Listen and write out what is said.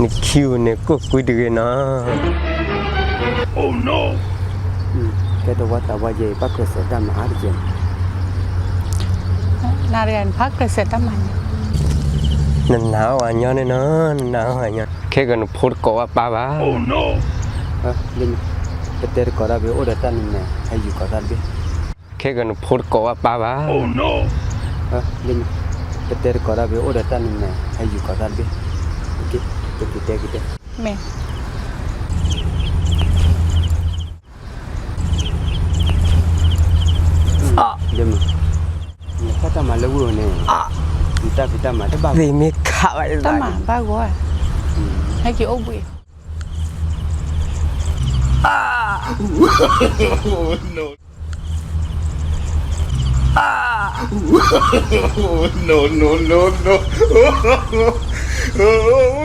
နခံဂၤန့ၣ် ကိၣ်ကွံတဂ့ၤနီၤ. ကဲ တဝီတၢ်ဝီယဲအံၤ ဘၣ်ကျဲးစၢးတၢ်မၤအါတက့ၢ်. နၤတဂၤန့ၣ် ဘၣ်ကျဲးစၢးတၢ်မၤန့ၣ်, နနာ်အီၤဝဲညီန့ၣ်နီၤ, နနာ်အီၤဝဲညီ, ခဲကနဖိတကိးဝဲပၢ်ဘၣ်. ပတဲတကိးတၢ်ဘၣ် အိၣ်ဒီးတၢ်နမဲာ် ဟဲယူၤကိးသးတဘ့ၣ်. ခဲကနဖိတကိးဝဲပၢ်ဘၣ်. ပတဲတကိးတၢ်ဘၣ် အိၣ်ဒီးတၢ်နမဲာ် ဟဲယူၤကိးသးတဘ့ၣ်. ကတဲကတဲ, မ့ၢ် နတၢ်မၤလၢဝ့ၢ်န့ၣ်, နတၢ်ဖံးတၢ်မၤတဘၣ်, သ့မ့ၢ်ခးဝဲတၢ်မၤဘၣ်ဂီၢ်, ဟဲက့ၤအိၣ်ဘှံး.